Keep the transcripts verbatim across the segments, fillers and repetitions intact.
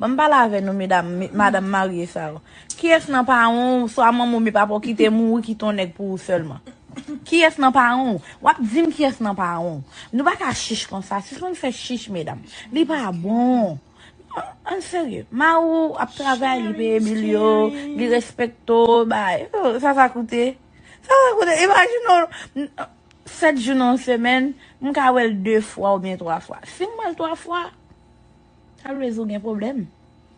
Ban m pale avè nou, medam, me- madanm marye sa yo. Kiyès nan paran w, swa manman w, men papa w ki te mouri, ki te yon nèg pou ou sèlman? Kiyès nan paran w? W ap di m kiyès nan paran w. Nou pa ka chich konsa. Sispann fè chich, medam. Li pa bon. An serye. Mari w ap travay, li peye bil yo, li respekte w, bay. Oh, sa sa koute? Sa sa koute? Imajine w, sèt jou nan yon semèn, m ka wè l de fwa oubyen twa fwa. Si m wè l twa fwa, sa vle di ou gen pwoblèm.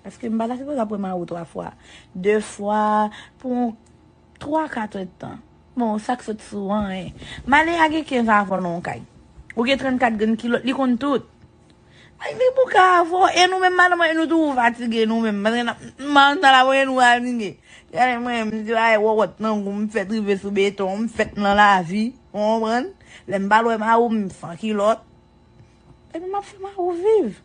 Paske m pa ta sipoze ap wè mari w twa fwa. De fwa, pou yon twa, kat èdtan. Bon, sa k sot sou anyen. Male a gen kenz avan nan yon kay. Ou gen trannkat grenn kilòt, li konn tout. Ay, li bouka avè w. E nou menm, madanm, e nou tou fatige nou menm. Paske n ap, m ap nan la, voye nou fatige. Gade mwen, m di, ay, wòwòt nan gou, m fèt rive sou beton, m fèt nan lavi. Ou konprann? Lè m pa lwe mari w, m san kilòt. Epi m ap fè mari w viv.